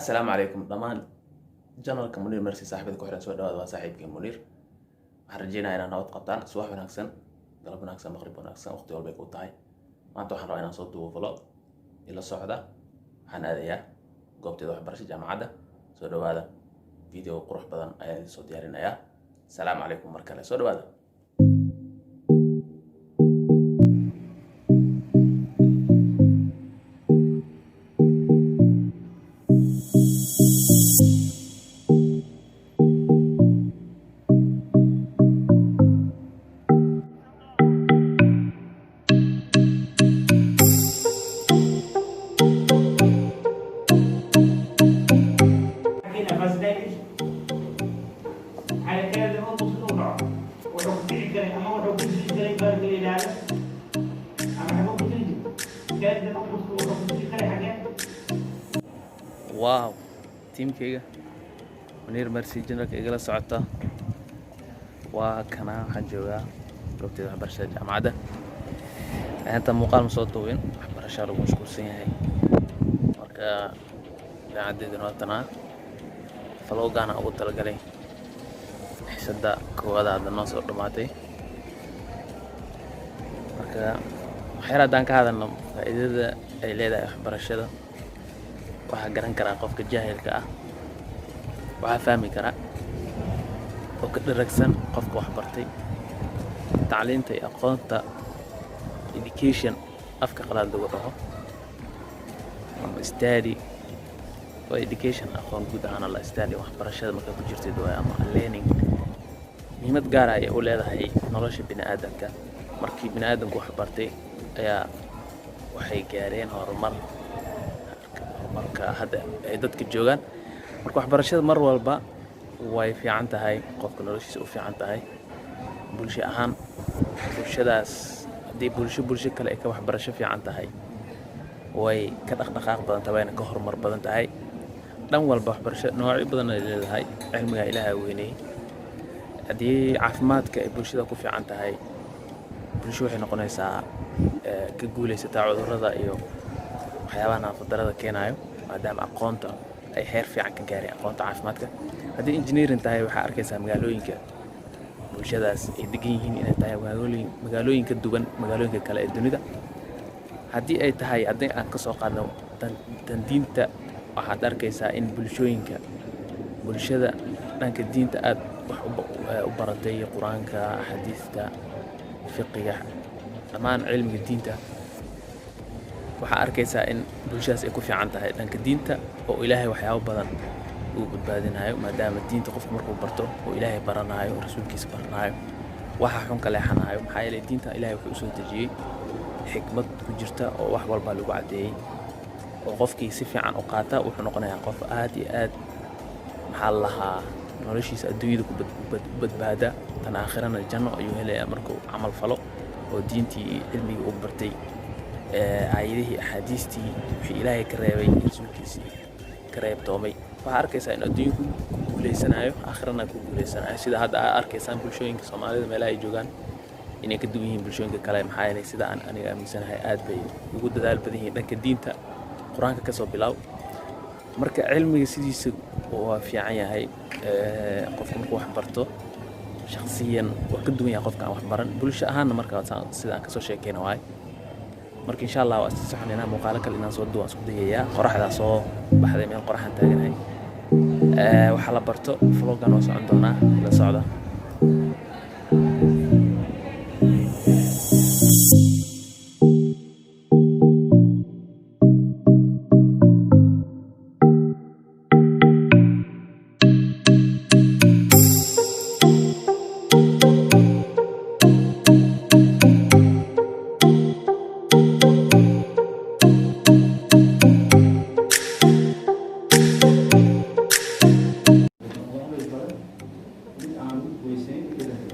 Asalaamu calaykum dhammaan channelka Muniir Mercy, saaxiibada ku xiran, soo dhawaada. Waa saaxiibkii Muniir. Waxaan rajeynayaa inaad nabad qabtaan. Subax wanaagsan, galab wanaagsan, maqrib wanaagsan, waqti walbay ku tahay. Maanta waxaan rabaa inaan soo duubo vlog ila socda. Waxaan aadayaa goobteeda waxbarasho, jaamacadda. Soo dhawaada, video qurux badan ayaan idin soo diyaarinayaa. Asalaamu calaykum mar kale, soo dhawaada. حكينا vasodilation على كذا inuu dhaco, wuxuu ku dhici karay ama wuxuu ku jiri karay baalka la yidhaahdo ama xaguu ku jiri jiray kaada wuxuu ku jiri karay xagee? Wow, tiimkayga Muniir Mercy channelka igala socota, waa kana. Waxaan joogaa goobteeda waxbarashada, jaamacadda. Inta muuqaal ma soo duubin, waxbarashaa lagu mashquulsan yahay. Marka jaamacaddeeduna waa tanaa. Vloggaana ugu talagalay xiisadda koowaad hadda noo soo dhammaatay. Marka waxyar haddaan ka hadalno faa'iidada ay leedahay waxbarashada, waxaa garan karaa qofka jaahilka ah, waxaa fahmi kara oo ka dharagsan qofka wax bartay. Tacliinta iyo aqoonta, education afka qalaad lagu dhaho ama study, waa education, aqoon guud ahaan la study. Waxbarashada markaa ku jirtid waay ama learning, muhiimad gaar ah ayay u leedahay nolosha bini aadamka. Markii bini aadamku wax bartay ayaa waxay gaareen horumar, horumarka hadda ay dadka joogaan. Marka waxbarashada mar walba way fiican tahay, qofka noloshiisa u fiican tahay. Bulsho ahaan, bulshadaas haddii bulsho kale ay ka waxbarasho fiican tahay, way ka dhaqdhaqaaq badan tahay, wayna ka horumar badan tahay dhan walba. Waxbarasho noocyo badan ay leedahay, cilmiga Ilaaha weyney. Haddii caafimaadka ay bulshada ku fiican tahay, bulsho waxay noqonaysaa ka guulaysataa cudurrada iyo waxyaabaha naafadarada keenayo, maadaama aqoonta ay heer fiican ka gaareen, aqoonta caafimaadka. Haddii engineering tahay, waxaa arkaysaa magaalooyinka bulshadaas ay degan yihiin inay tahay magaalooyin ka duwan magaalooyinka kale ee dunida. Haddii ay tahay, haddii aan ka soo qaadno tan diinta, waxaad arkaysaa in bulshooyinka, bulshada dhanka diinta aad wax u baratay, Qur-aanka, axaadiista, fiqiga, dhammaan cilmiga diinta, waxaa arkaysaa in bulshadaas ay ku fiican tahay dhanka diinta oo Ilaahay waxyaabo badan uu badbaadinayo, maadaama diinta qofku markuu barto oo Ilaahay baranayo, rasuulkiisa baranayo, waxa xun ka leexanayo. Maxaa yeelay, diinta Ilaahay wuxuu usoo dejiyey xikmad ku jirta oo wax walba lagu caddeeyey, oo qofkii si fiican u qaata wuxuu noqonayaa qof aad iyo aad, maxaa la lahaa, noloshiisa adduunyada ku badbaada, tan aakhirana janno ayuu helayaa markuu camal falo oo diintii iyo cilmigii uu bartay, aayadihii, axaadiistii, wixii Ilaahay ka reebay, rasuulkiisii ka reebtoomay. Waxaa arkaysaa in adduunyo ku guuleysanayo, aakhirana ku guuleysanayo. Sida hadda aad arkaysaan bulshooyinka Soomaalida meelaha ay joogaan inay ka duwan yihiin bulshooyinka kale, maxaa yeelay, sida aan aniga aaminsanahay, aad bay ugu dadaal badan yihiin dhanka diinta, Qur-aanka kasoo bilow. Marka cilmiga sidiisa waa fiican yahay. Qofka markuu wax barto, shakhsiyan waa ka duwan yahay qofka aan wax baran, bulsho ahaanna. Marka sida aan kasoo sheekeyna waay. Marka insha Allah waa isla soconaynaa, muuqaalo kale inaan soo duwaan isku dayayaa. Qoraxdaa soo baxday, meel qoraxaan taaganahay. Waxaa la barto, vloggan waa socon doonaa, la socda. Mid aan weysayn.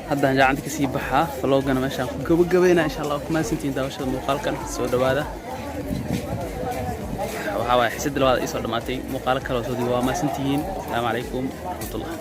Haddaan jaacanta kasii baxaa, vlogana meeshaan ku gabagabeynaa, insha Allah. Ku mahadsantihiin daawashada muuqaalkan. Soo dhawaada. Waxaa waaye xisadda labaad ay soo dhammaatay, muuqaalo kale oo soo diiba. Waa mahadsantihiin. Asalaamu calaykum waraxmatullah.